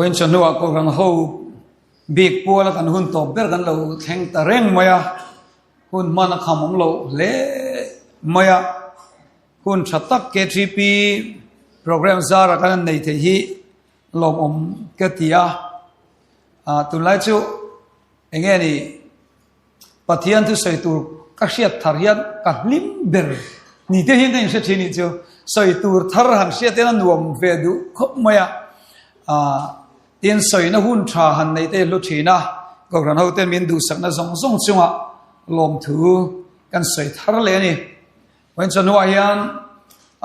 Vawiin chawhnuah Kohhran ho bik puala kan hun tawp ber kan lo thleng ta reng mai a, hun hman a kham awm loh hle mai a, hun tha tak KTP programme zara kan han nei theih hi lawmawm ka ti a, tunlai chu eng nge ni Pathian thusawi tur ka hriat thar hian ka hlim ber ni te hian ka inhre thin nih chu. Sawi tur thar han hriat hian a nuam ve duh khawp mai a. Aaa tin sawina hun tha han neih te hi hlu thin a, Kohhran ho ten min duhsakna zawng zawng chungah lawmthu kan sawi thar leh a ni. Vawiin chawhnuah hian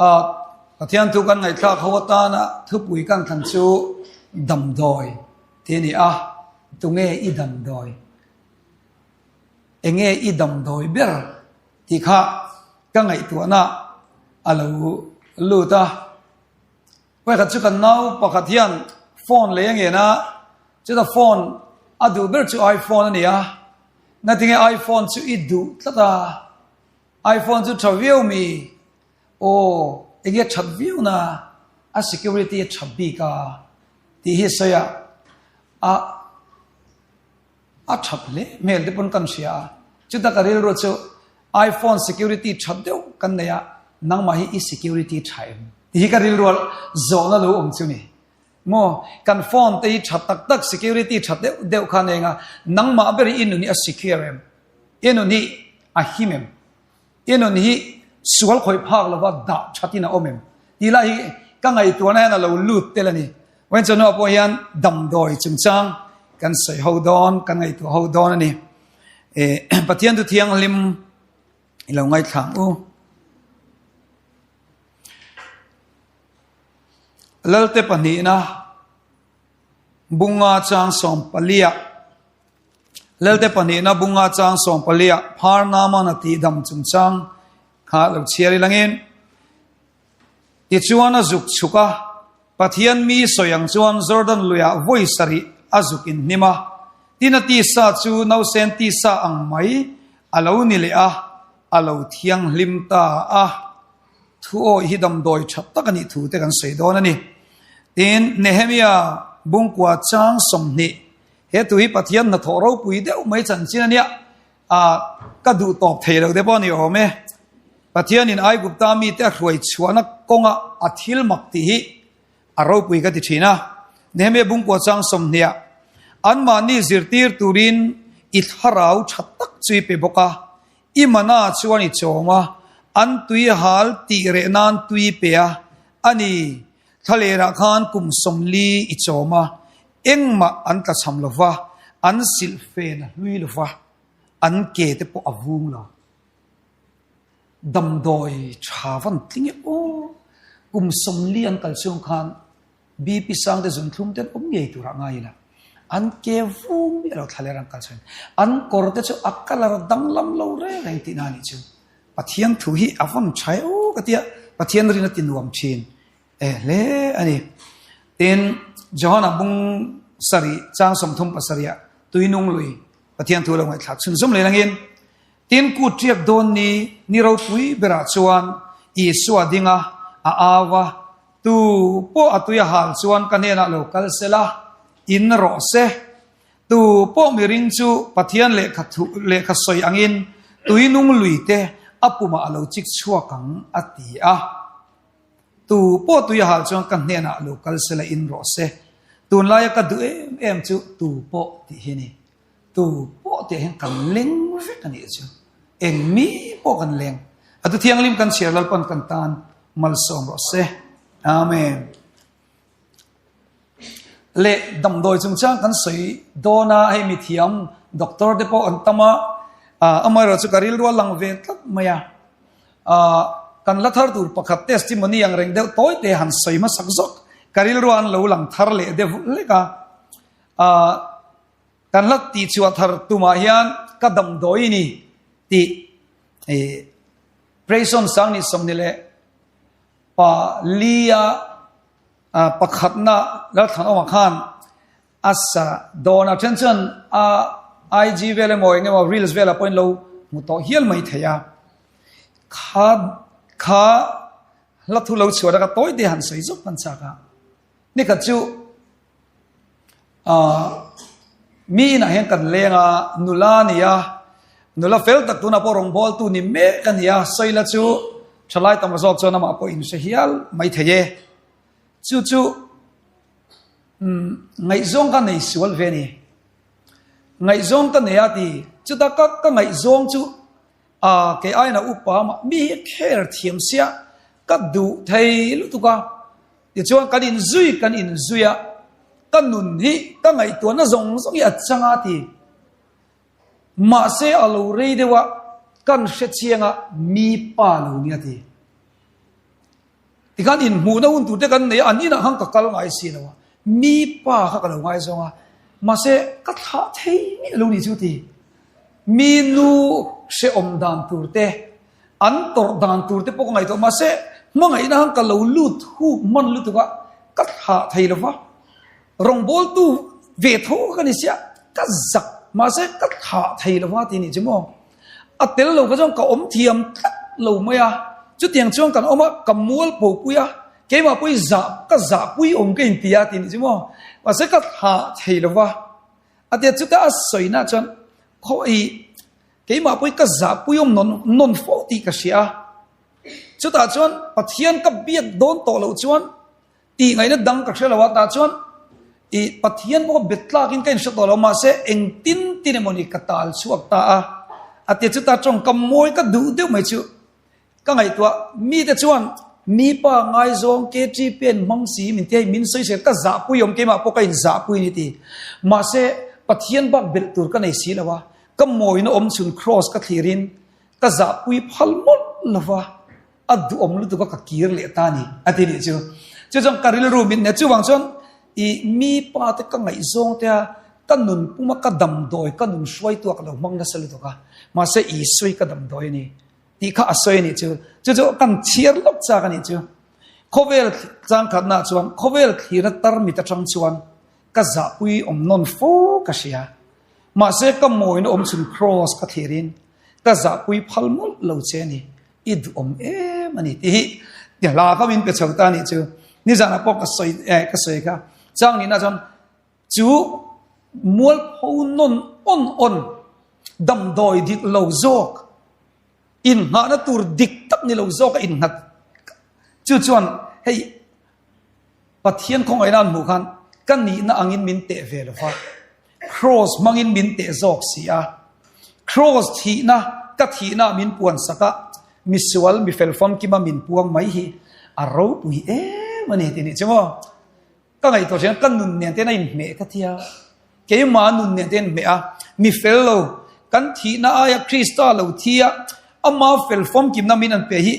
aaa Pathian thu kan ngaihthlak ho atana thupui kan thlan chu damdawi tih a ni a, tunge i damdawi? Enge i damdawi ber tih kha ka ngaihtuahna a lo lut a. Vawikhat chu kan nau pakhat hian phone lei a ngen a, chuta phone a duh ber chu iPhone a ni a. Ngatinge iPhone chu i duh tlat a, iPhone chu tha viau mi? Aw, enge that viau na, a security a tha bik a tih hi sawi a, a. A that hle hmel te pawn kan hria a, chuta ka rilru chu iPhone security tha deuh kan nei a, nangmah hi i security tha em? Tih hi ka rilru a zawhna lo awm chu ni. Maw, kan phone te hi tha tak tak security tha deuh deuh kha nei anga, nangmah ber hi i nun hi a secure em? I nun hi a him em? I nun hi sual khawih phak lova dah thatin a awm em? Tih lai hi ka ngaihtuahna hian a lo lut tel a ni. Vawiin chawhnuah pawh hian damdawi chungchang kan sawi ho dawn, kan ngaihtuah ho dawn a ni. Pathian thu thianghlim i lo ngaithla ang u. Lalte pahnihna bunga chang sawmpalia. Lelte pahnihna bunga chang sawmpalia phar Naaman a tihdam chungchang kha lo chhiar i langin, Tichuan a zuk chhuk a, Pathian mi sawi ang chuan Jordan luiah vawi sarih a zuk inhnim a, tin a tisa chu nausen tisa ang mai a lo ni leh a, a lo thianghlim ta a. Thu awih hi damdawi tha tak a nih thu te kan sawi dawn a ni. Tin, Nehemia bungkua chang 20 He tu hi Pathian hnathawh ropui deuh mai chanchin a nia, ah ka duh tawp thei lo te pawh a ni awm e. Pathianin Aigupta mite a hruai chhuahna kawnga a thil mak tih hi a ropui ka ti thin a. Nehemiah bungkua chang 20 ah, Anmahni zirtir turin i thlarau tha tak chu i pe bawk a, i mana chuan i chawm a, an tui hal tih reh nan tui pe a, a ni, thlalerah khan kum 40 i chawm a, Engmah an tla cham lo va, an silh fen a hlui lo va, an ke te pawh a vung lo. Damdawi tha van tling e aw! Kum 40 an kal chhung khan BP sang te zunthlum te an awm ngei turah ngai ila, an ke vung miah lo thlaler an kal chhuin. An kawr te chu a colour danglam lo reng reng tihna a nih chu. Pathian thu hi a van tha e aw ka tia, Pathian rin a ti nuam thin. E hle a ni. Tin, Johana bung sarih chang 37 ah tuinung lui Pathian thu lo ngaihthlak chhunzawm leh langin, Tin, kut tiak dawn ni ni ropui berah chuan Isua dinga a au a, Tu pawh a tui a hal chuan ka hnenah lo kal se la, in rawh se. Tu pawh miring chu Pathian lehkha thu lehkha sawi angin tuinung lui te a pumah a lo chik chhuak ang, a ti a. Tu pawh tui a hal chuan ka hnenah lo kal se la in rawh se. Tunlaia ka duh em em chu tu pawh tih hi a ni. Tu pawh tih ah hian kan leng vek a nih chu. Eng mi pawh kan leng. A tu thianghlim kan chhiar Lalpan kan tan malsawm rawh se. Amen. Le damdawi chungchang kan sawi dawn a, hei mithiam doctor te pawh an tam a, amaherawhchu chu ka rilru a lang ve tlat mai a. Kan la thar tur pakhat testimony ang reng deuh tawi te han sawi hmasak zawk ka rilru an lo lang thar leh deuh lek a. Kan la tih chhuah thar tumah hian ka damdawi ni tih Prayson sang ni 24 pakhatna Lalthlanawma khan a sa dawn a, then chuan a IG vel emaw eng emaw reels velah pawhin lo hmu tawh hial mai thei a. Kha kha hla thu lo chhuah a ka tawi te han sawi zawk hman chak a. Nikhat chu. Mi inah hian kan leng a, nula a ni a, nula fel tak tunah pawh rawngbawltu ni mek a ni a, Sawila chu thalai tam zawk chuan amah pawh inhre hial mai thei e. Chu chu ngaihzawng ka nei sual ve a ni. Ngaihzawng ka nei a ti, chuta ka ka ngaihzawng chu a kei aiin a upa mah mi hi care thiam sia ka duh thei lutuk a, tichuan kan inzui kan inzui a, ka nun hi ka ngaihtuahna zawng zawng hi a chang a ti. Mahse a lo rei deuh a, kan hre chiang a mi pa lo nia ti. Tikhan inhmuhna hun tur te kan nei a, an inah khan ka kal ngai si lo a, mi pa kha ka lo ngaizawng a, mahse ka thlah thei miah lo ni chu ti. Mi nu hrehawm dan tur te, an tawrh dan tur te pawh ka ngaihtuah, mahse hmangaihna khan ka lo lut huk hman lutuk a, ka thlah thei lo va. Rawngbawltu ve tho ka ni sia, ka zak, mahse ka thlah thei lo va ti ni chu maw. A tel lo kha chuan ka awm thiam tlat lo mai a, chutiang chuan kan awm a, ka mual pho pui a, keimah pawh i zah, ka zah pui awm ka inti a tih nih chu maw, mahse ka thlah thei lo va, a tia chutah a sawi nah chuan khaw i keimah pawh i ka zah pui awm nawn nawn fo tih ka hria a, chutah chuan Pathian ka biak dawn tawh loh chuan Tih ngaihna dang ka hre lo a, tah chuan i Pathian pawh bet tlakin ka inhre tawh lo, mahse engtin tin emawni ka tal chhuak ta a, a tia chu ta tawngkam mawi ka duh deuh mai chu ka ngaihtuah, mite chuan mi pa ngaizawng KTP an hmang si min ti hei min sawi sel ka zahpui awm keimah pawh ka inzahpui a ni ti, mahse Pathian bak belh tur ka nei si lo a, ka mawina awm chhun kraws ka thlirin ka zahpui phal mawlh lo va. A duhawm lutuk a ka kir leh ta a ni, a ti nih chu. Chu chuan ka rilru min hne. Chuvang chuan i mi pa te ka ngaihzawng te a, ka nun puma ka damdawi, ka nun hruaitu a ka lo hmang nasa lutuk a. Mahse Isua hi ka damdawi a ni tih kha a sawi a nih chu. Chu chu kan chhiar lawk chak a nih chu. Khawvel changkhatnaah chuan khawvel thlirna tarmit atang chuan ka zahpui awm nawn fo ka hria. Mahse ka mawina awm chhun kraws ka thlirin ka zahpui phal mawlh lo che a ni. I duhawm em a ni tih hi ti hla kha min pe chho ta a nih chu. Nizanah pawh ka sawi eh ka sawi kha. Chang nihna chuan chu mualpho nawn awn awn damdawi dik lo zawk inngahna tur dik tak ni lo zawk a innghat chu chuan hei Pathian khawngaihna an hmuh khan ka nihna angin min teh ve lo va, Kraws hmangin min teh zawk si a. Kraws thihna, ka thihna ah min puan sak a, misual, mifel famkima min puang mai hi a ropui em a ni tih nih chu maw? Ka ngaihtuah thin a, ka nun nen ten a inhmeh ka ti a, keimah nun nen ten a inhmeh a, mifel lo, kan thihna aia Krista lo thi a, ama fel famkimna min an pe hi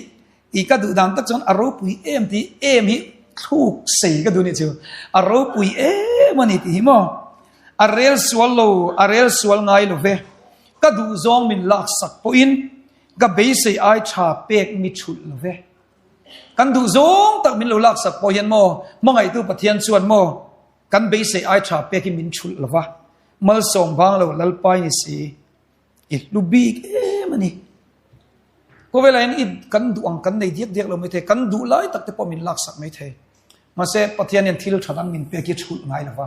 I ka duh dan tak chuan a ropui em tih em hi thluk sei ka duh nih chu. A ropui em a ni tih hi maw? A rel sual lo, a rel sual ngai lo ve. Ka duh zawng min lak sak pawhin ka beisei ai tha pek mi thulh lo ve. Kan duh zawng tak min lo lak sak pawh hian maw, hmangaihtu Pathian chuan maw, kan beisei ai tha pek hi min thulh lo va. Malsawm vang lo Lalpai ni si. I hlu bik em a ni. Khawvelah hian i kan duh ang kan nei diak diak lo mai thei, kan duh lai tak te pawh min laksak mai thei. Mahse Pathian hian thil tha dang min pek hi chhulh ngai lo va.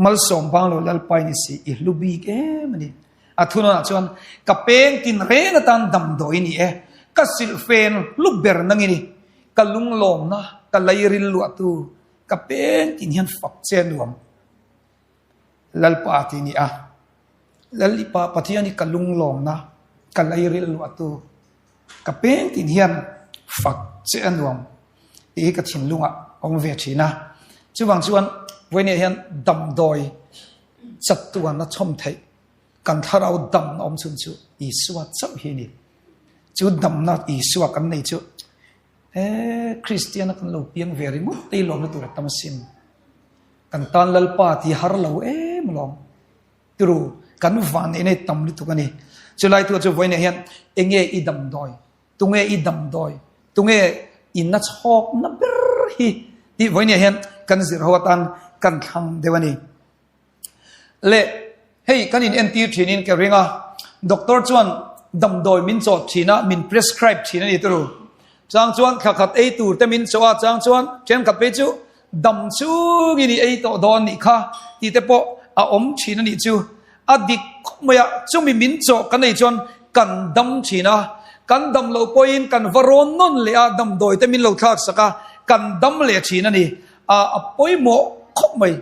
Malsawm bang lo Lalpai ni si, i hlu bik em a ni. A thunawnah chuan ka peng tin reng atan damdawi ni e, ka silhfen hlu ber nang i ni, ka lunglawmna, ka lairil luahtu, ka peng tin hian fak che a nuam. Lalpa tih ni a, Lalipa Pathian hi ka lunglawmna, ka leiril luahtu, ka peng tin hian fak che a nuam tih hi ka thinlungah awm ve thin a. Chuvang chuan vawinia hian damdawi chatuan a chhawm theih kan thlarau damna awm chhun chu Isua chauh hi a ni. Chu damna Isua kan nei chu he Kristiana kan lo piang ve ringawt te hi lawmna tur a tam asin. Kan tan Lalpa ti har lo em alawm. Turu, kan van neihna hi tam lutuk a ni. Chulai tu chu vawiinah hian enge i damdawi, tunge i damdawi, tunge i na chhawkna ber hi tih vawiinah hian kan zir ho atan kan thlang deuh a ni. Le hei kan in entir thinin ka ring a, doctor chuan damdawi min chawt thin a, min prescribe thin a ni turu. Chang chuan thla khat ei tur te min chawh a, chang chuan thenkhat phei chu. Dam chungin i ei tawh dawn nih kha tih te pawh a awm thin a nih chu. A dik khawp mai a, chumi min chawh kan ei chuan kan dam thin a, kan dam loh pawhin kan va rawn nawn leh a, damdawi te min lo thlak sak a, kan dam leh thin a ni. A a pawimawh khawp mai.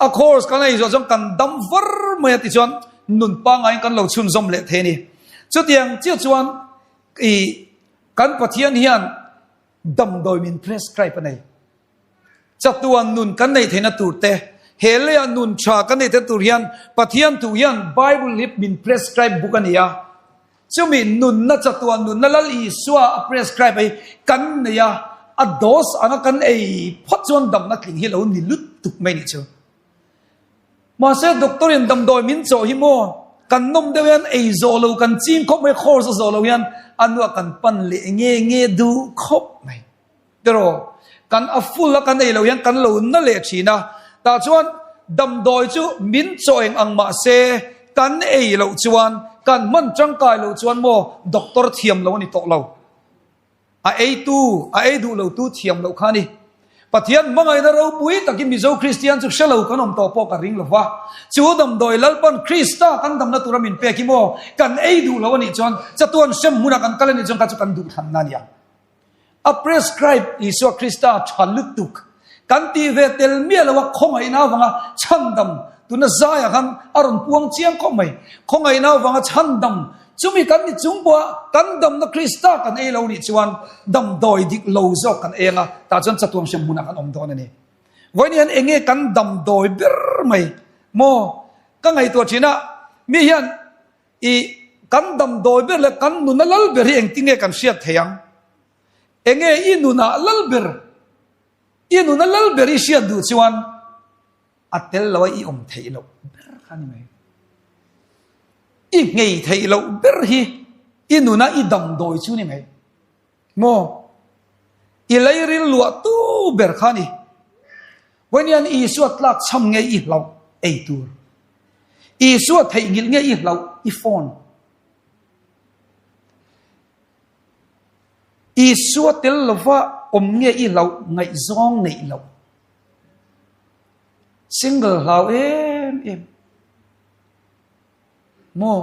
A course kan ei zawh chuan kan dam var mai a tichuan nun pangaiin kan lo chhunzawm leh thei a ni. Chutiang chiah chuan i kan Pathian hian damdawi min prescribe a nei. Chatuan nun kan neih theihna tur te, he leiah nun tha kan neih theihna tur hian Pathian thu hian Bible hi min prescribe book a ni a. Chumi nunna chatuan nunna Lal Isua a prescribe hi kan nei a, a dose anga kan ei phawt chuan damna tling hi lo ni lutuk mai nih chu. Mahse doctor in damdawi min chawh hi maw kan nawm deuh hian ei zawh lo kan ching khawp mai, course a zawh lo hian a nuah kan pan leh nge nge duh khawp mai. Tiraw? Kan a full a kan ei loh hian kan lo na leh thin a, tah chuan damdawi chu min chaw eng ang mah se kan ei loh chuan kan hman tangkai loh chuan maw doctor thiam lo a ni tawh lo. A eitu, a ei duh lotu thiam loh kha a ni. Pathian hmangaihna ropui takin Mizo Kristian chu hre lo kan awm tawh pawh ka ring lo va. Chu damdawi Lalpan Krista kan damna tura min pek hi maw kan ei duh lo a nih chuan chatuan hrem hmunah kan kal a nih chuan kha chu kan duhthlanna a ni ang. A prescribe Isua Krista tha lutuk kan tih ve tel miah lo a khawngaihna avanga chhandam tuna zaiah khan a rawn puang chiang khawp mai. Khawngaihna avanga chhandam chumi kan ni chung pawha kan damna Krista kan ei lo nih chuan damdawi dik lo zawk kan ei anga tah chuan chatuang hriam hmunah kan awm dawn a ni. Vawiin hian eng nge kan damdawi ber mai maw ka ngaihtuah thin a mi hian I kan damdawi ber leh kan nuna lal ber hi engtin nge kan hriat thei ang? Enge i nunah lal ber, i nuna lal ber i hriat duh chuan a tel lo a i awm theih loh ber kha ni mai. I nghei theih loh ber hi i nuna i damdawi chu ni mai. Maw? I leiril luah tu ber kha ni. Vawiin hian Isua tlak chham nge i hlauh ei tur? Isua theihnghilh nge i hlauh i phone? Isua tel lova awm nge i hlauh ngaihzawng neih loh? Single hlau em em. Maw?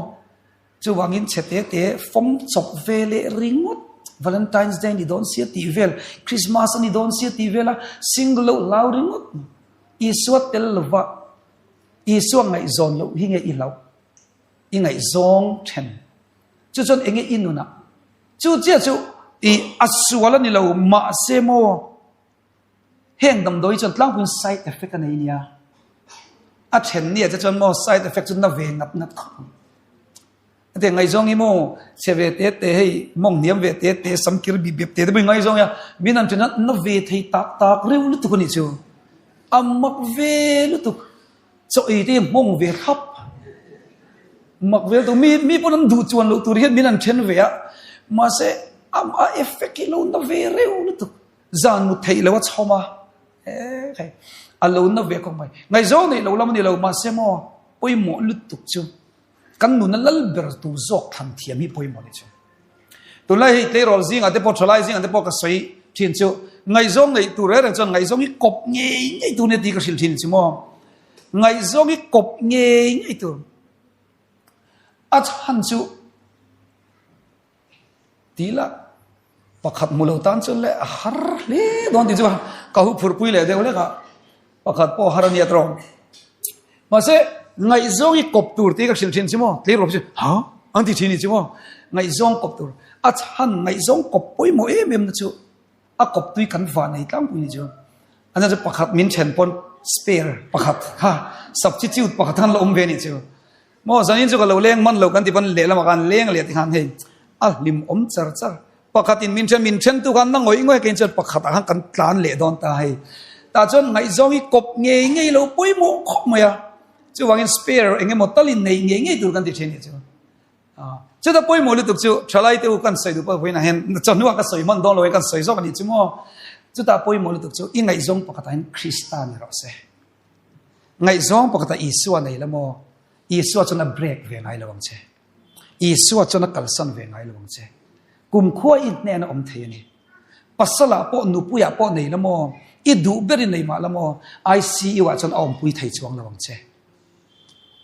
Chuvangin chhe te te fawm chawp ve leh ringawt Valentine's Day a ni dawn sia tih vel, Christmas a ni dawn sia tih vel a single loh hlau ringawt. Isua tel lova Isua ngaihzawn loh hi nge i hlauh? I ngaihzawng then. Chu chuan enge i nunah? Chu chiah chu i a sual a ni lo mahse maw? Heng damdawi chuan tlangpuiin side effect a nei nia. A then nia che chuan maw side effect chu na ve ngat ngat khawp ang. A te ngaihzawng hi maw chhe ve te te hei mawng hniam ve te te sam kir bip bip te te pawh ngaihzawng hi a min an then a na ve thei tak tak reuh lutuk a nih chu. A mak ve lutuk chaw ei te hi hmawng ve thlap. Mak ve lutuk mi mi pawn an duh chuan loh tur hian min an then ve a mahse a effect hi lo na ve reuh lutuk. Zan mut theih lo a chhawm a, he hei a lo na ve khawp mai. Ngaihzawng neih lo lam a ni lo, mahse maw pawimawh lutuk chu kan nuna lal ber tur zawk thlan thiam hi pawimawh ni chu. Tunlai hei tleirawl zingah te pawh thalai zingah te pawh ka sawi thin chu ngaihzawng neih tur reng reng chuan ngaihzawng hi kawp ngei ngei tur nia tih ka hrilh thin chu maw. Ngaihzawng hi kawp ngei ngei tur. A chhan chu Tih lah pakhat hmu lo tan chuan leh a har hle dawn tih chu ka hu phurpui leh deuh hlek a, pakhat pawh har a nia tawh. Mahse ngaihzawng hi kawp tur tih ka hrilh thin chu maw tleirawl chu ha an ti thin ni chu maw ngaihzawng kawp tur a chhan ngaihzawng kawp pawimawh em em na chu a kawp tui kan van nei tlangpui ni chu a chu pakhat min then pawn spare pakhat kha substitute pakhat khan la awm ve ni chu. Maw zanin chu ka lo leng man lo kan ti pawn lehlamah khan leng leh ti khan hei a hlim awm char char. Pakhatin min then min then tu khan na ngawih ngawih keiin chuan pakhatah khan kan tlan leh dawn ta hei. Tah chuan ngaihzawng hi kawp ngei ngei lo pawimawh khawp mai a. Chuvangin spare eng emaw talin nei ngei ngei tur kan ti thin nih chu. Chuta pawimawh lutuk chu thalai te u kan sawi duh pawh vawiinah hian chawhnuah ka sawi hman dawn lo e kan sawi zawk a nih chu maw. Chutah pawimawh lutuk chu i ngaihzawng pakhatah hian Krista ni rawh se. Ngaihzawng pakhatah Isua nei la maw? Isua chuan a break ve ngai lo ang che. Isua chuan a kalsan ve ngai lo ang che. Kumkhua i hnena awm thei a ni. Pasalah pawh nupuiah pawh nei la maw? I duh berin nei mah la maw, ICU ah chuan a awmpui thei chuang lo ang che.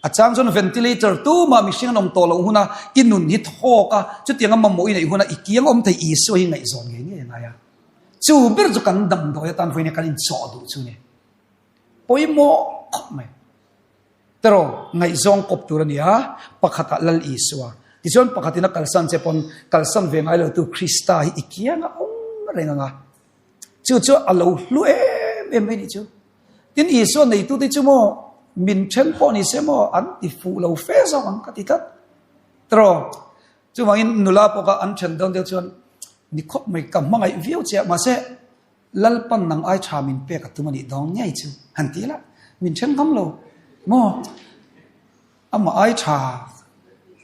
A chang chuan ventilator tumah mihring an awm tawh loh huna i nun hi thawk a, chutianga mamawh i neih huna i kiang awm thei Isua hi ngaihzawn ngei ngei a ngai a. Chu ber chu kan damdawi atan vawiin kan inchawh duh chu ni. Pawimawh khawp mai. Teraw, ngaihzawng kawp tur a ni a, pakhatah Lal Isua. Tichuan pakhatin a kalsan che pawn kalsan ve ngai lotu Krista hi i kiang a awm reng ang a. Chu chu a lo hlu em em mai nih chu. Tin Isua neitute chu maw min then pawh ni se maw an ti fuh lo fe zawk ang ka ti tlat. Teraw, chuvangin nula pawh kha an then dawn deuh chuan ni khawp mai ka hmangaih viau che a, mahse Lalpan nang ai tha min pek a tum a nih dawn ngei chu han ti la, min then ngam lo maw? Amah ai tha.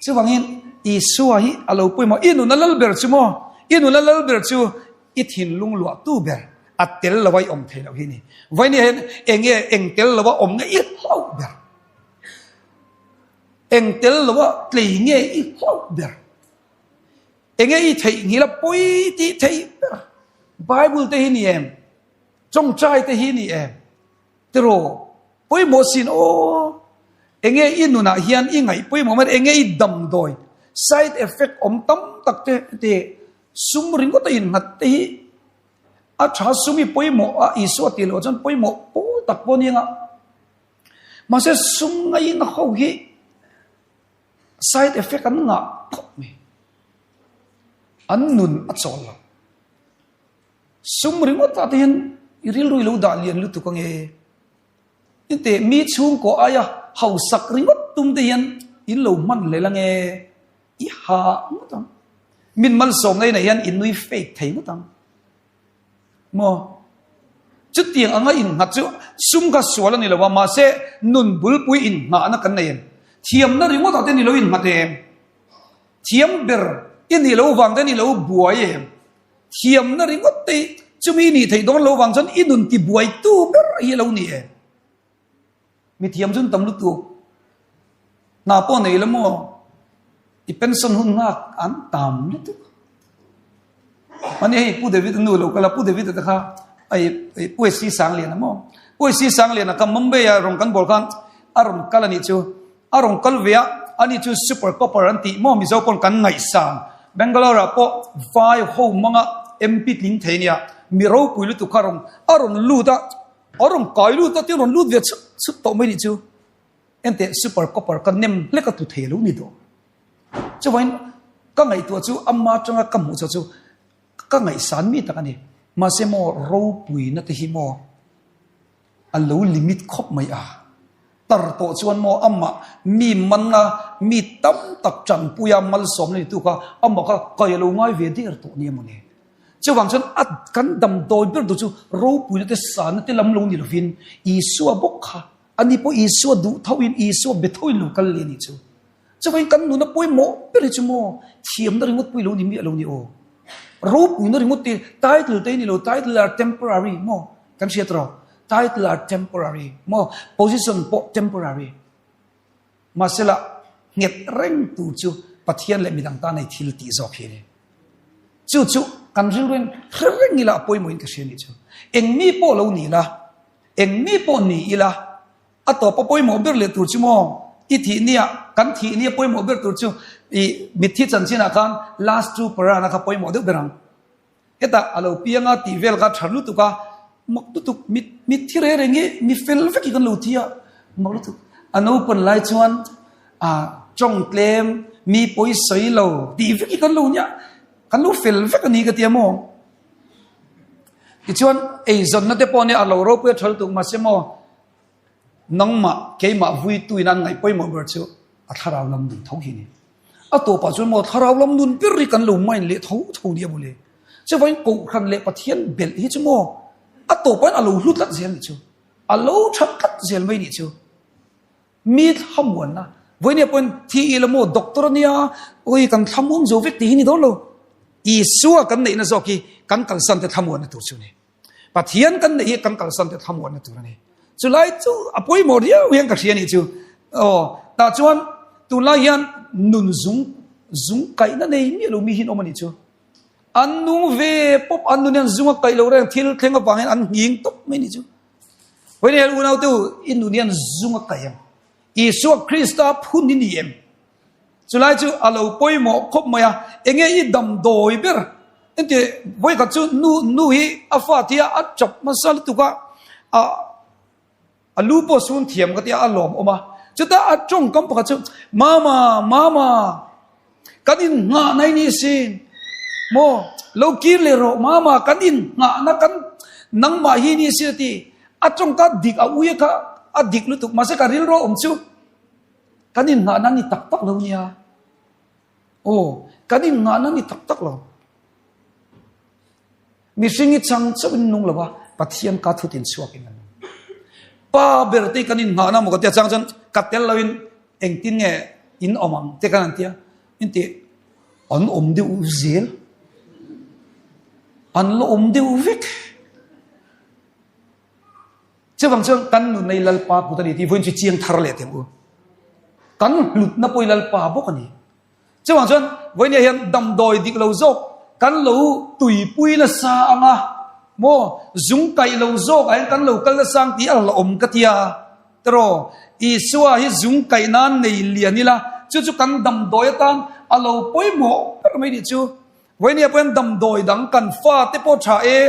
Chuvangin Isua hi a lo pawimawh, i nuna lal ber chu maw? I nuna lal ber chu i thinlung luahtu ber a tel lo a i awm thei loh hi ni. Vawinia hian eng nge eng tel lo a awm nge i hlauh ber? Eng tel lo a tlei nge i hlauh ber? Enge i theihnghilh a pawi tih theih ber? Bible te hi ni em? Tawngtai te hi ni em? Tiraw? Pawimawh sin aw! Enge i nunah hian i ngaih pawimawh mai enge i damdawi side effect awm tam tak te te sum ringawt a innghat te hi a tha sum i pawimawh a Isua tih loh chuan pawimawh pawl tak pawh a ni ang a. Mahse sum ngaihna ho hi Side effect an ngah khawp mai. An nun a chawl lo. Sum ringawt ah te hian i rilru i lo dah lian lutuk ange. Inteh mi chhungkaw aia hausak ringawt tum te hian in lo hman hlel ange. I ha ngawt ang. Min malsawmna inah hian i nui fake thei ngawt ang. Maw? Chutiang anga innghat chu sum kha sual a ni lo a, mahse nun bulpui innghahna kan nei em? Thiamna ringawtah te ni lo innghat em? Thiam ber i nih lo vang te ni lo buai em? Thiamna ringawt te chumi i nih theih dawn lo vang chuan i nun tibuaitu ber hi a lo ni em? Mi thiam chu an tam lutuk. Hna pawh nei la maw? I pension hun nghak an tam lutuk. Mani hei Pu David a nu lo kal a, Pu David a te kha ai Pu SC Sangliana maw? Pu SC Sangliana kha Mumbai a rawn kan bawl khan a rawn kal a nih chu. A rawn kal ve a, ani chu super copper an tih maw Mizo pawn kan ngaihsan. Bangalore ah pawh vai ho manga MP tling thei nia. Mi ropui lutuk kha a rawn a rawn lut a. A rawn kai lut a, tin rawn lut ve chhup chhup tawh mai nih chu. Enteh super copper ka nem hlek a tu thei lo ni dawh. Chuvangin ka ngaihtuah chu ama atanga ka hmuh chhuah chu ka ngaihsan mi tak a ni. Mahse maw ropuina te hi maw a lo limit khawp mai a. Tar tawh chuan maw amah mi man a, mi tam tak tanpui a malsawmna ni tu kha amah kha kai a lo ngai ve der tawh nia mawle. Chuvang chuan a kan damdawi ber duh chu ropuina te sana te lam lo ni lovin Isua bawk kha ani pawh Isua duh thoin Isua be thoin lo kal leh a nih chu. Chuvangin kan nuna pawimawh ber hi chu maw thiamna ringawt pawh i lo ni miah lo ni aw. Ropuina ringawt te title te hi ni lo title are temporary maw kan hriat rawh title are temporary maw position pawh temporary. Mahsela, nghet reng tur chu Pathian leh midang tan ei thil tih zawk hi a ni. Chu chu kan rilruin hre reng ila a pawimawhin ka hria nih chu. Eng mi pawh lo ni ila, eng mi pawh ni ila, a tawpa pawimawh ber leh tur chu maw? I thih nia, kan thih nia pawimawh ber tur chu i mitthi chanchinah khan last two parana kha pawimawh deuh ber ang. Hetah a lo piang a tih vel kha tha lutuk a, mak lutuk, mit mit thi reng reng hi mi fel vek hi kan lo thi a, mak lutuk. A naupang lai chuan ah tawng tlem, mi pawi sawi lo tih vek hi kan lo nia, kan lo fel vek a ni ka ti a maw. Tichuan eizawnna te pawh nia a lo ropui a tha lutuk mahse maw Nangmah, keimah vuituin an ngaih pawimawh ber chu a thlarau lam nun tho hi a ni. A tawpah chuan maw thlarau lam nun ber hi kan lo mind leh tho tho nia mawle. Chuvangin Kohhran leh Pathian belh hi chu maw a tawpah hian a lo hlu tlat zel nih chu. A lo tha tlat zel mai nih chu. Mi thlamuanna, vawinia pawhin thi ila maw doctor a nia, awi kan thlamuang zo vek tih hi ni dawn lo. Isua kan neihna zawk hi kan kalsan te thlamuanna tur chu a ni. Pathian kan neih hi kan kalsan te thlamuanna tur a ni. Chulai chu a pawimawh riau hian ka hria nih chu. Aw, tah chuan tunlai hian nun zung zung kaihna nei miah lo mi hi an awm a nih chu. An nung ve pawp, an nun hian zung a kaih lo reng, thil thleng avangin an nghing tawp mai ni chu. Vawiin hel unaute u, i nun hian zung a kaih ang. Isua Krista phun i ni em? Chulai chu a lo pawimawh khawp mai a, enge i damdawi ber? Engti vawikhat chu nu nu hi a fa tia a chap hmasa lutuk a, a A lu pawh sun thiam ka tia a lawm awm a, chutah a tawngkam pakhat chu, Mama, Mama, kan innghahna i ni sin, maw, lo kir leh rawh, Mama, kan innghahna kan nangmah hi ni sin a ti. A tawngka dik a ui kha a dik lutuk, mahse ka rilru awm chu kan innghahna ni tak tak lo nia. Aw, kan innghahna ni tak tak lo. Mihring hi chang chauhin nung lo a, Pathian ka thutin chhuakin a nung. Pa ber te kan inngahna maw ka tia chang chuan ka tel loin engtin nge in awm ang te kan an tia. In ti an awm deuh zel. An la awm deuh vek. Chuvang chuan kan nun nei Lalpa kut a ni tih vawiin chu chiang thar leh teh u. Kan hlutna pawh hi Lalpa bawk a ni. Chuvang chuan vawinia hian damdawi dik lo zawk kan lo tuipui nasa ang a, maw zung kaih lo zawk ah hian kan lo kal nasa ang tih a hlauhawm ka tia. Tiraw, Isua hi zung kaih nan nei lian ila, chu chu kan damdawi atan a lo pawimawh ber mai nih chu. Vawinia pawh hian damdawi dang kan fate pawh tha e,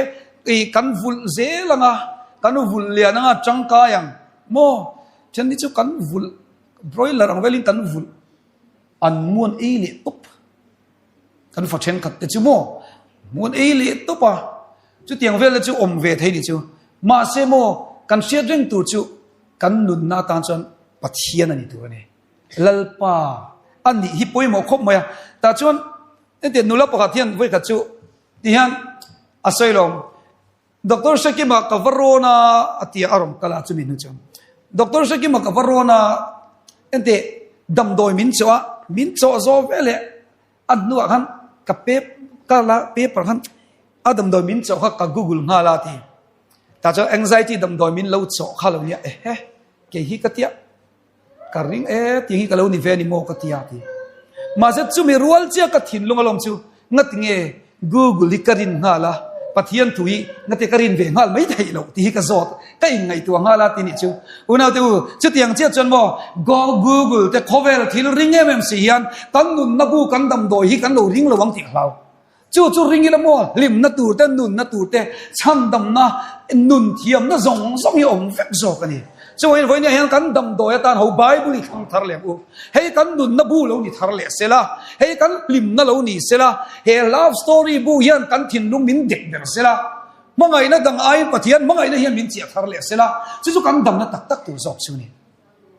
ih kan vulh zel ang a, kan vulh lian ang a, tangkai ang maw? Then hi chu kan vulh, broiler ang velin kan vulh. An muan ei leh tawp. Kan fa thenkhat te chu maw muan ei leh tawp a, chutiang vel te chu awm ve thei ni chu. Mahse maw kan hriat reng tur chu kan nunna atan chuan Pathian a ni tur a ni. Lalpa a nih hi pawimawh khawp mai a. Tah chuan hetiang nula pakhat hian vawikhat chu ti hian a sawi lo. Doctor Hrekima ka va rawn a, a ti a, a rawn kal a chumi hnu chuan. Doctor Hrekima ka va rawn a, enteh damdawi min chawh a, min chawh zawh ve leh a hnuah khan ka pep ka la paper khan a damdawi min chawh kha ka google nghal a ti. Tah chuan anxiety damdawi min lo chawh kha lo nia, ehe kei hi ka tia. Ka ring e tih hi ka lo ni ve ni maw ka ti a ti. Mahse chumi rual chiah ka thinlung alawm chu ngati nge Google hi ka rin nghal a, Pathian thu hi ngati ka rin ve nghal mai theih loh tih hi ka zawt ka inngaihtuah nghal a ti nih chu. Unaute u, chutiang chiah chuan maw Google te khawvel thil ring em em si hian kan nunna bu kan damdawi hi kan lo ring lo ang tih ka hlau. Chu chu ring ila maw hlimna tur te, nunna tur te, chhandamna, nun thiamna zawng zawng hi awm vek zawk a ni. Chuvangin vawiin hian kan damdawi atan ho Bible hi thlang thar leh ang u. Hei kan nunna bu lo ni thar leh se la, hei kan hlimna lo ni se la, he love story bu hian kan thinlung min dek ber se la, hmangaihna dang aiin Pathian hmangaihna hian min chiah thar leh se la, chu chu kan damna tak tak tur zawk chu a ni.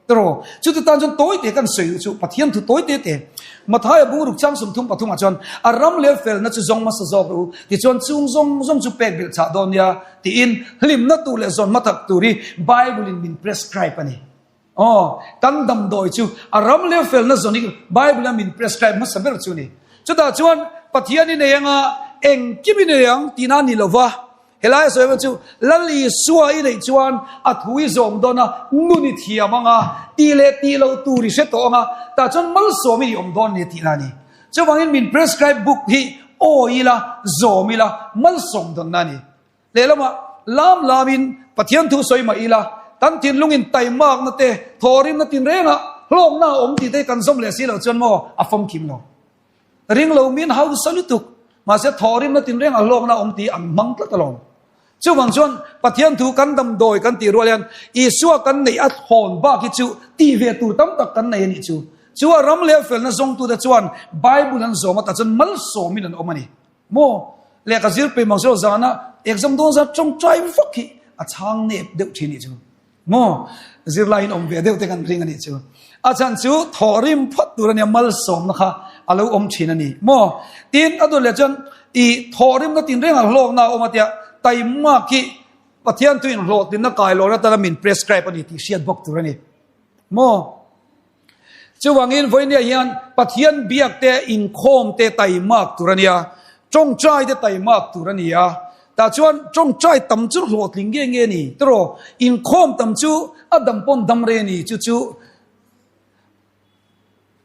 Tiraw, chuti tan chuan tawi te kan sawi chu Pathian thu tawi te te. Mathaia bungruk chang 33 ah chuan a ram leh felna chu zawng hmasa zawk rawh u, tichuan chung zawng zawng chu pek belh chah dawn nia tiin hlimna tur leh zawn hmathak tur hi Bible in min prescribe a ni. Aw, kan damdawi chu a ram leh felna zawn hi Bible a min prescribe hmasa ber chu a ni. Chutah chuan Pathian i nei anga engkim i nei ang tihna a ni lova, Helai a sawi erawh chu Lal Isua i neih chuan a thu i zawm dawn a, nun i thiam ang a, tih leh tih loh tur i hre tawh ang a, tah chuan malsawmin i awm dawn ni tihna a ni. Chuvangin min prescribe book hi awi ila, zawm ila, malsawm dawnna a ni. Lehlamah lam lamin Pathian thu sawi mah ila, kan thinlungin taimakna te, thawhrimna tinrengah hlawkna a awm tih te kan zawm leh si loh chuan maw a famkim lo. Ring lo min hausa lutuk, mahse thawhrimna tinreng a hlawkna awm tih an hmang tlat alawm. Chuvang chuan Pathian thu kan damdawi kan tih rual hian Isua kan neih a thawn bak hi chu tih ve tur tam tak kan nei a nih chu. Chu a ram leh felna zawngtute chuan Bible an zawm atah chuan malsawmin an awm a ni. Maw? Lehkha zir pe mang silo zana exam dawn zan tawngtai vak hi a chhang nep deuh thin nih chu. Maw? Zirlaiin awm ve deuh te kan ring a nih chu. A chhan chu thawhrim phawt tur a nia, malsawmna kha a lo awm thin a ni. Maw? Tin, a dawt leh chuan i thawhrimna tinrengah hlawkna a awm a tia, taimak hi Pathian tuin hlawhtlinna kailawn atanga min prescribe a ni tih hriat bawk tur a ni. Maw? Chuvangin vawinia hian Pathian biak te inkhawm te taimak tur a nia, tawngtai te taimak tur a ni a. Tah chuan tawngtai tam chu hlawhtling nge nge ni tiraw? Inkhawm tam chu a dam pawn dam re ni chu chu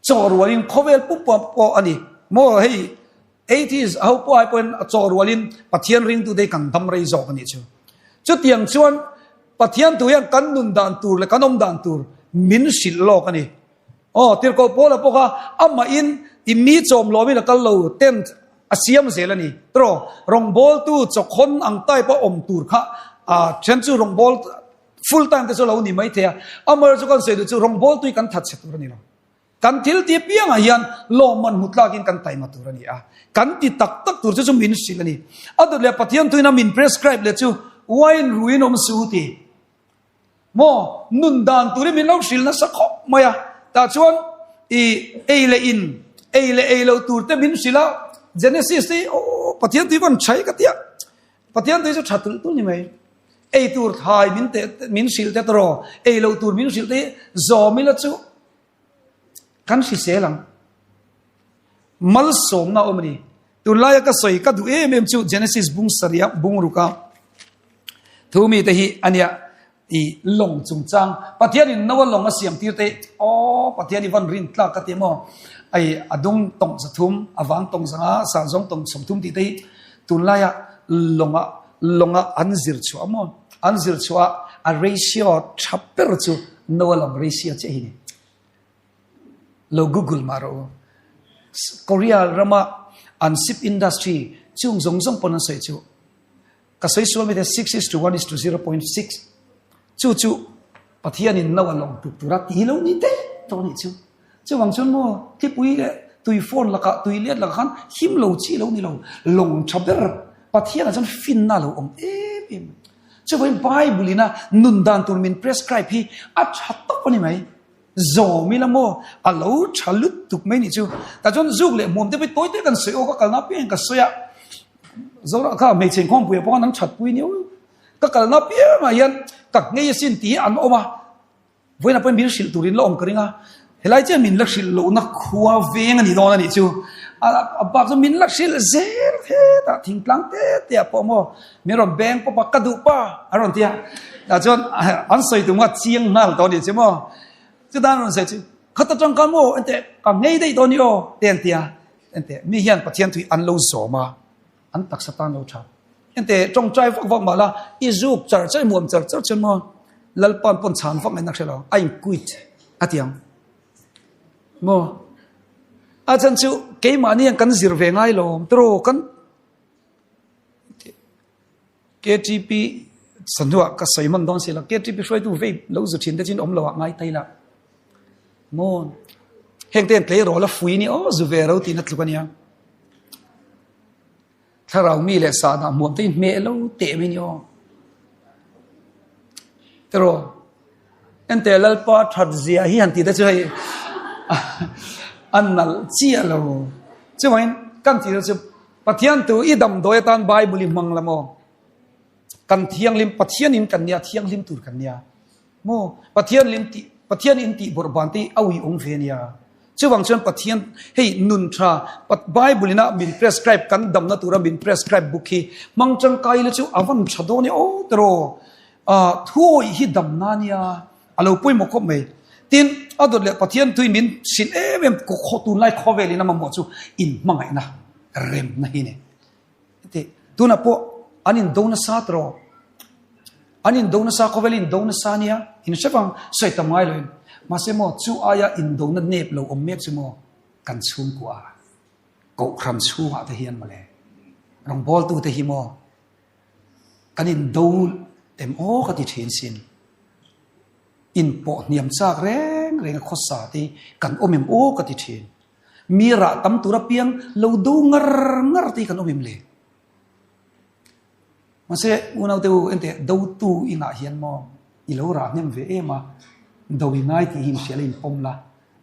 chaw rualin khawvel pum pawh a ni maw hei. Atheist ho pawh ai pawhin a chaw rualin Pathian ringtute hi kan dam rei zawk a nih chu. Chutiang chuan Pathian thu hian kan nun dan tur leh kan awm dan tur min hrilh lawk a ni. Aw, Tirhkoh Paula pawh kha amahin i mi chawm lawmin a kal lo, tent a siam zel a ni. Tiraw, rawngbawltu chawkhawn ang type a awm tur kha a then chu rawngbâwl full time te chu a lo ni maithei a, amaherawhchu kan sawi duh chu rawngbawltu hi kan thatchhe tur a ni lo. Kan thil ti apiangah hian lawmman hmu tlakin kan taima tur a ni a, kan ti tak tak tur chu chu min hrilh a ni. A dawt leh Pathian thuin a min prescribe leh chu wine ruin awm suh u ti. Maw nun dan turin min lo hrilh nasa khawp mai a, tah chuan i ei leh in, ei leh ei loh tur te min hrilh a, Genesis te hi aw Pathian tui van tha hi ka ti a, Pathian tui chu tha tulh tulh ni mai. Ei tur thlai min teh min hrilh te tawh, ei loh tur min hrilh te hi zawm ila chu Kan hrisel ang. Malsawmna a awm a ni. Tunlaia ka sawi ka duh em em chu Genesis bung sarih bung ruka thu mite hi a nia i lawng chungchang Pathianin Noa lawng a siam tir te aw Pathian i van rin tlak ka ti maw ai a dung tawng zathum a vang tawng zanga sanzawng tawng sawmthum tih te hi tunlaia lawnga lawnga an zir chhuah maw an zir chhuah a ratio tha ber chu Noa lawng ratio chiah hi ni. Lo google mah rawh u. Korea rama an ship industry chung zawng zawng pawn an sawi chu ka sawi sual mai te 6 is to 1 is to 0.6 chu chu Pathianin Noa lawng tuk tura ti lo ni te tawh anih chu. Chuvang chuan maw thlipui leh tui phone lakah tui let lakah khan him lo chi lo ni lo lawng tha ber Pathianah chuan finna a lo awm em em. Chuvangin Bible ina nun dan tur min prescribe hi a tha tawp a ni mai. Zawm ila maw a lo tha lutuk mai nih chu. Tah chuan zuk leh hmuam te pawh tawi te kan sawi aw ka kalna apiangin ka sawi a. Zoram kha hmeichhe inkhawmpuiah pawh khan an thatpui nia. Ka kalna apiangah hian ka nghei asin tih hi an awm a. Vawiinah pawhin min hrilh turin la awm ka ring a, helai chiah min la hrilh lohna khua veng a ni dawn a nih chu. A bak chu min la hrilh zel hetah thingtlang te te ah pawh maw min rawn beng pawp a, ka duh pa a rawn ti a. Tah chuan an sawi tum kha chiang nghal tawh a nih chu maw. Chutan an rawn sawi chu khat atang khan maw enteh ka nghei daih dawn i aw te an ti a. Enteh mi hian Pathian thui an lo zawm a. An taksa tan lo tha. Ente tawngtai vak vak mah la, i zuk char char, i muam char char chuan maw Lalpa'n pawn chhan vak ngaihna hre lo, a in quit a ti ang. Maw? A chan chu keimahni hian kan zir ve ngai lo awm tiraw kan KTP sanhnuah ka sawi hman dawn si lo, KTP hruaitu vei lo zu thin te chin awm lo ah ngai tai la. Maw? Heng te hian tleirawl a fui ni aw zu ve ro tihna tluk a nia. Thlarau mi leh sahdah hmuam te hi hmeh lo teh mai ni aw. Tiraw, ente Lalpa that zia hi han ti te chu hei a nalh chiah lo. Chuvangin kan tih chu Pathian tu i damdawi atan Bible i hmang la maw? Kan thianghlim Pathian in kan nia thianghlim tur kan nia. Maw Pathian lim tih Pathian in tih bawrh ban te hi a ui awm ve nia. Chuvang chuan Pathian hei nun tha Bible ina min prescribe kan damna tura min prescribe book hi hmang tangkai ila chu a van tha dawn e aw tiraw. Thuawih hi damna nia a lo pawimawh khawp mai. Tin a dawt leh Pathian tui min hrilh em em tunlai khawvel in a mamawh chu inhmangaihna remna hi ni. Heti tunah pawh an indo nasa tawh, an indo nasa khawvel indo nasa nia in hre vang sawi tam ngai loin mahse maw chu aia indona nep lo awm mek chu maw kan chhungkua kohhran chhungah te hian mawle rawngbawltu te hi maw kan indo em aw ka ti thin sin inpawh hniam chak reng reng a khawsa te hi kan awm em aw ka ti thin. Mi rah tam tur apiang lo do ngar ngar te hi kan awm em le? Mahse, unaute u, enteh, dotu inah hian maw i lo rah hnem ve em a, do i ngai tih hi inhria la inpawm la.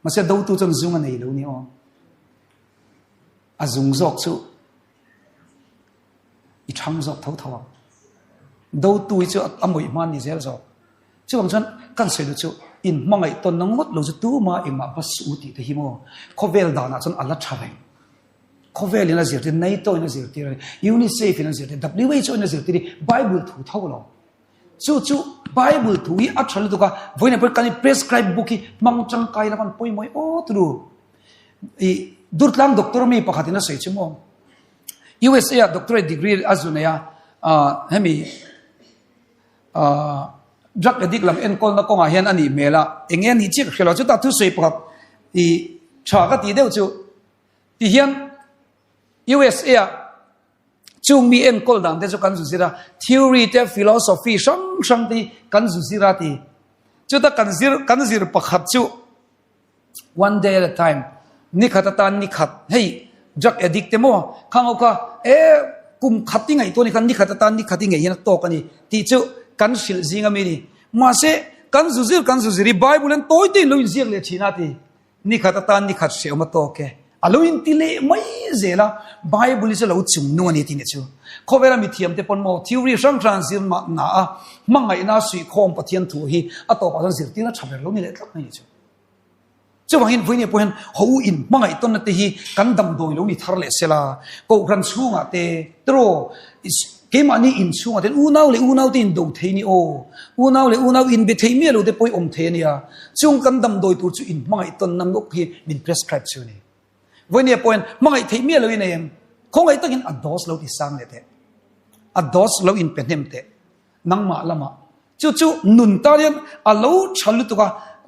Mahse, dotu chuan zung a nei lo ni aw. A zung zawk chu i thang zawk tho tho ang. Dotu hi chu a mawih hma ni zel zawk. Chuvang chuan kan sawi duh chu in hmangaih tawnna ngawt lo chu tuma engmah va suh u tih te hi maw khawvel danah chuan a la tha reng. Khawvel in a zirtir, NATO in a zirtir a ni, UNICEF in a zirtir, WHO in a zirtir hi Bible thu tho lo. Chu chu Bible thu hi a tha lutuk a, vawiin ah pawh kan prescribe book hi hmang tangkai la kan pawimawih awt ru. I Durtlang doctor mi pakhat in a sawi chu maw. USA ah doctorate degree a zu nei a, hemi drug addict lam enkawlna kawngah hian a nih hmel a, eng nge a nih chiah ka hria lo. Chutah thusawi pakhat i tha ka tih deuh chu tihian USA ah chung mi enkawl dan te chu kan zu zir a, theory te philosophy hrang hrang te hi kan zu zir a ti. Chuta kan zir kan zir pakhat chu One day at a time, ni khat atan ni khat, hei drug addict te maw khang ho kha e kum khat i ngaihtuah ni khan ni khat atan ni khat i ngeih hian a tawk a ni tih chu kan hrilh zing ami ni. Mahse kan zu zir kan zu zir i Bible hian tawi te in lo inziak leh thin a ti. Ni khat atan ni khat hrehawm a tawk e. A lo inti leh mai zel a, Bible hi chu lo chung nu a ni tih ni chu. Khawvela mithiam te pawn maw theory hrang hrang zir mah na a, hmangaihna suihkhawm Pathian thu hi a tawpah chuan zirtirna tha ber lo ni leh tlat mai ni chu. Chuvangin vawiin pawh hian ho in hmangaih tawnna te hi kan damdawi lo ni thar leh sela, Kohhran chhungah te, tiraw, keimahni in chhungah te unau leh unau te in do thei ni aw, unau leh unau in be thei miah lo te pawh i awm thei a nia, chung kan damdawi tur chu in hmangaih tawnna ngawk hi min prescribe chu a ni. Vawiin pawh hian hmangaih theih miah lo i nei em? Khawngaih takin a dose lo ti sang leh teh, a dose lo in pe hnem teh. Nangmah lamah chu chu nun tan hian a lo tha lutuk a,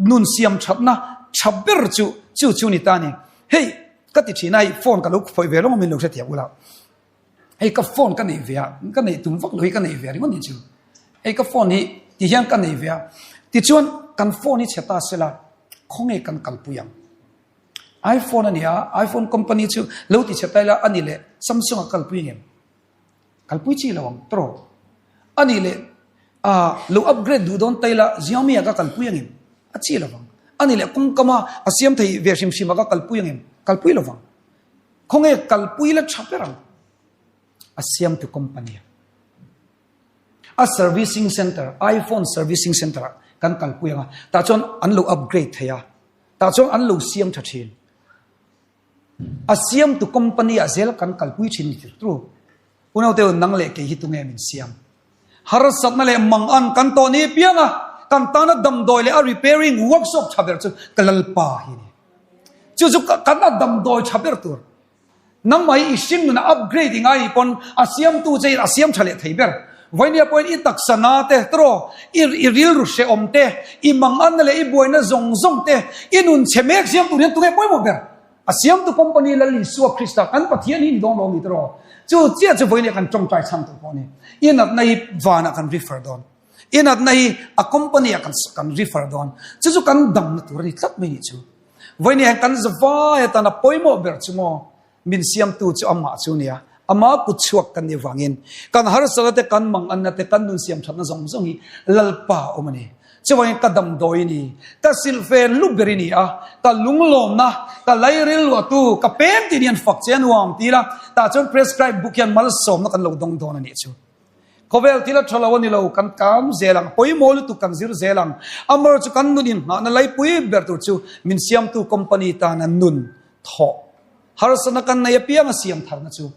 nun siam thatna tha ber chu chu chu ni ta ni. Hei ka ti thin a, hei phone ka lo khawih ve lawng a min lo hrethiam ula. Hei ka phone ka neih ve a, ka neih tum vak lo hi ka neih ve ringawt ni chu. Hei ka phone hi ti hian ka neih ve a, tichuan kan phone hi chhe ta sela khawnge kan kalpui ang. iPhone a ni a, iPhone company chu lo ti chhe ta ila a ni leh Samsung a kalpui ngem. Kalpui chi lo ang tawh. A nih leh ah lo upgrade duh dawn ta ila Xiaomi ah ka kalpui angem? A chi lo vang. A nih leh kawngkam a a siam thei ve hrim hrim ah ka kalpui angem? Kalpui lo vang. Khawnge kalpui la tha ber ang? A siamtu company ah. A servicing center, iPhone servicing center ah kan kalpui ang a. Tah chuan an lo upgrade thei a. Tah chuan an lo siam tha thin. A siamtu company ah zel kan kalpui thin ni tir tru. Unaute u nang leh kei hi tunge min siam? Harsatna leh mangan kan tawh ni piang a, kan tana damdawi leh a repairing workshop tha ber chu ka Lalpa hi a ni. Chu chu kan a damdawi tha ber tur. Nangmah hi i hring nuna upgrade i ngai nih pawn a siamtu che in a siam tha leh thei ber. Vainia pawhin i taksa na te, tawraw, i i rilru hrehawm te, i manganna leh i buaina zawng zawng te, i nun chhe mek siam tur hian tunge pawimawh ber? A siamtu company Lal Isua Krista kan Pathian hi ni dawn lo a ni tawraw? Chu chiah chu vawinia kan tawngtai chhan tur pawh a ni. I natna hi vanah kan refer dawn. I natna hi a company ah kan kan refer dawn. Chu chu kan damna tur a ni tlat mai nih chu. Vawinia hian kan zavai atan a pawimawh ber chu maw? Min siamtu chu amah chu nia, ama kut chhuak kan nih vangin kan harsatna te, kan manganna te, kan nun siam thatna zawng zawng hi Lalpa awm a ni. Chuvangin ka damdawi ni, ka silhfen lu ber i ni a, ka lunglawmna, ka lairil luahtu, ka pem tih ni an fak che a nuam ti ila, tah chuan prescribe book hian malsawmna kan lo dawng dawn a nih chu. Khawvel thil a tha lo a ni lo, kan kam zel ang, pawimawh lutuk kan zir zel ang. Amar chu kan nun inghahna laipui ber tur chu min siamtu company tana nun thawh. Harsatna kan nei apiang a siam tharna chu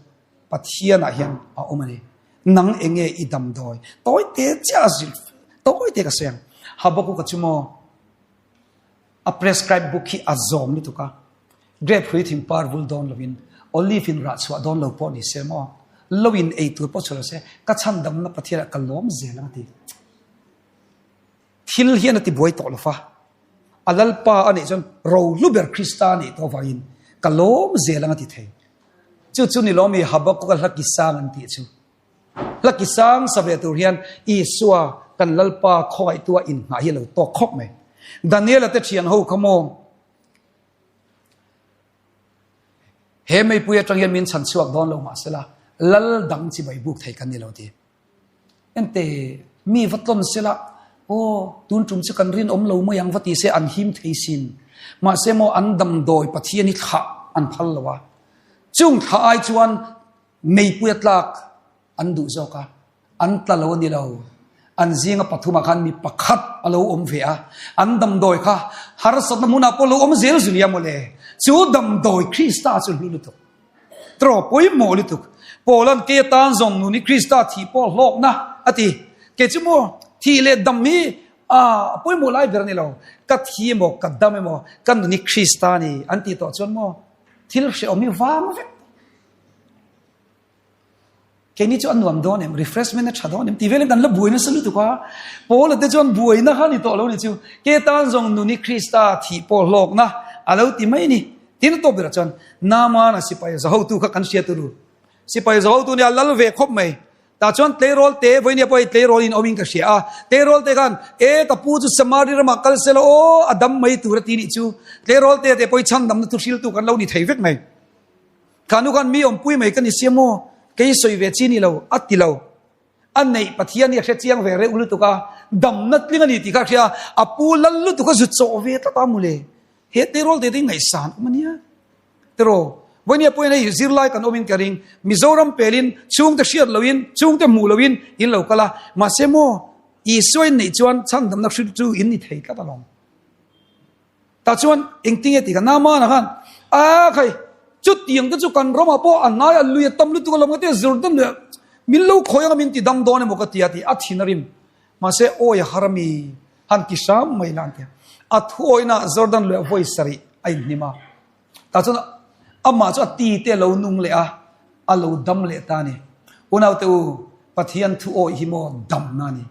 Pathianah hian a awm a ni. Nang enge i damdawi? Tawi te chiah a zir, tawi te ka sawi ang. Habakkuk-a chu maw a prescribe book hi a zawm lutuk a, grape hrui thing par vul dawn lovin, olive in rah chhuah dawn lo pawh ni se maw, lo in ei tur pawh chhuah lo se, ka chhandamna Pathianah ka lawm zel ang a ti. Thil hian a ti buai tawh lo fa. A Lalpa a nih chuan rohlu ber Krista a nih tawh avangin ka lawm zel ang a ti thei. Chu chu ni lawmi Habakkuk-a hla ki sang an tih chu. Hla ki sang sa ve tur hian Isua kan Lalpa khawngaihtua inngah hi a lo tawk khawp mai. Daniela te thian ho kha maw? He meipui atang hian min chhan chhuak dawn lo mahsela lal dang chibai buk thei kan ni lo ti. Ente, mi va tlawn sela, Aw, tun tum chu kan rinawm lo mai ang va ti se an him thei sin. Mahse maw an damdawi Pathian hi thlah an phal lo a. Chung thlah ai chuan meipui a tlak an duh zawk a, an tla lo a ni lo. An zinga pathumah khan mi pakhat a lo awm ve a, an damdawi kha harsatna hmunah pawh lo awm zel zu nia mawle. Chu damdawi Krista chu hlu lutuk. Tawh pawimawh lutuk. Paula'n kei atan zawng nun hi Krista thih pawh hlawkna a ti. Kei chu maw thih leh dam hi a pawimawh lai ber a ni lo. Ka thi emaw, ka dam emaw, ka nun hi Krista a ni an tih tawh chuan maw thil hrehawm hi vang vek tawh. Keini chu a nuam dawn em? Refreshment a tha dawn em? Tih velin kan la buai nasa lutuk a. Paula te chuan buaina kha ni tawh lo ni chu. Ke tan zawng nuni Krista thih pawh hlawkna a lo ti mai ni. Tin a tawp berah chuan Naamana sipai zahotu kha kan hria turu. Sipai zahotu nia lal ve khawp mai. Tah chuan tleirawl te vawinia pawh hei tleirawl in awmin ka hria a. Tleirawl te khan e ka pu chu Samari ramah kal sela aw a dam mai tur a ti nih chu. Tleirawl te te pawh hi chhandamna thu hriltu kan lo ni thei vek mai. Kha nu khan mi awmpui mai ka ni sia maw? Kei sawi ve chi ni lo, a ti lo. A neih Pathian hi a hre chiang ve reuh lutuk a, damna tling a ni tih kha a hria a, a pu lal lutuk a zu chawh ve tlat a mawle. He tleirawl te te hi ngaihsan awm a nia. Tiraw, vawinia pawhin hei zirlai kan awmin ka ring, Mizoram pelin chhungte hriat loin, chhungte hmuh loin in lo kal a, mahse maw Isua in neih chuan chhandamna hrilh chu in ni thei tlat alawm. Tah chuan engtinge tih kha Naamana khan a khai chutiang te chu kan ramah pawh a hnai a lui a tam lutuk alawm ka ti a Jordan leh min lo khawi anga min ti dam dawn emaw ka ti a tih a thin a rim. Mahse awi a har ami han ti hram mai la an ti a. A thuawina Jordan leh vawi sarih a inhnim a. Tah chuan amah chu a ti te a lo nung leh a, a lo dam leh ta a ni. Unaute u, Pathian thuawi hi maw damna a ni.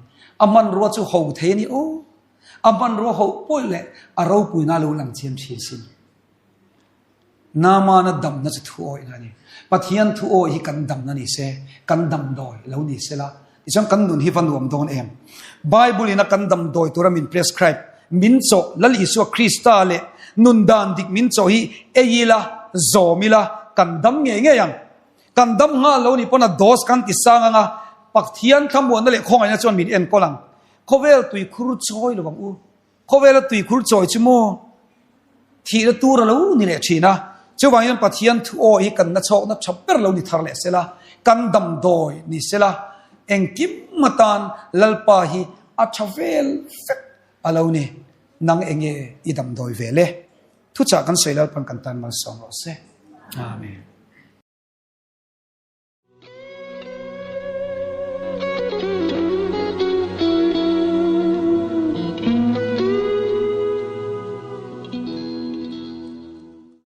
A hmanrua chu ho thei a ni aw. A hmanrua hoh pawih leh a ropuina lo lang chiam thin sin. Naamana damna chu thu awihna a ni. Pathian thu awih hi kan damna ni se, kan damdawi lo ni se la, tichuan kan nun hi va nuam dawn em? Bible in a kan damdawi tura min prescribe, min chawh, Lal Isua Krista leh nun dan dik min chawh hi ei ila, zawm ila, kan dam ngei ngei ang. Kan dam nghal lo nih pawn a dose kan ti sang ang a, Pathian thlamuanna leh khawngaihna chuan min enkawl ang. Khawvel tuikhur chawi lo ang u. Khawvela tuikhur chawi chu maw thihna tur a lo ni leh thin a. Chuvangin Pathian thu aw hi kan nachhawkna tha ber lo ni thar leh sela, kan damdawi ni sela, engkim atan Lalpa hi a tha vel vek a lo ni. Nang enge i damdawi vel e? Thuchah kan sawi Lalpan kan tan malsawm rawh se. Amen.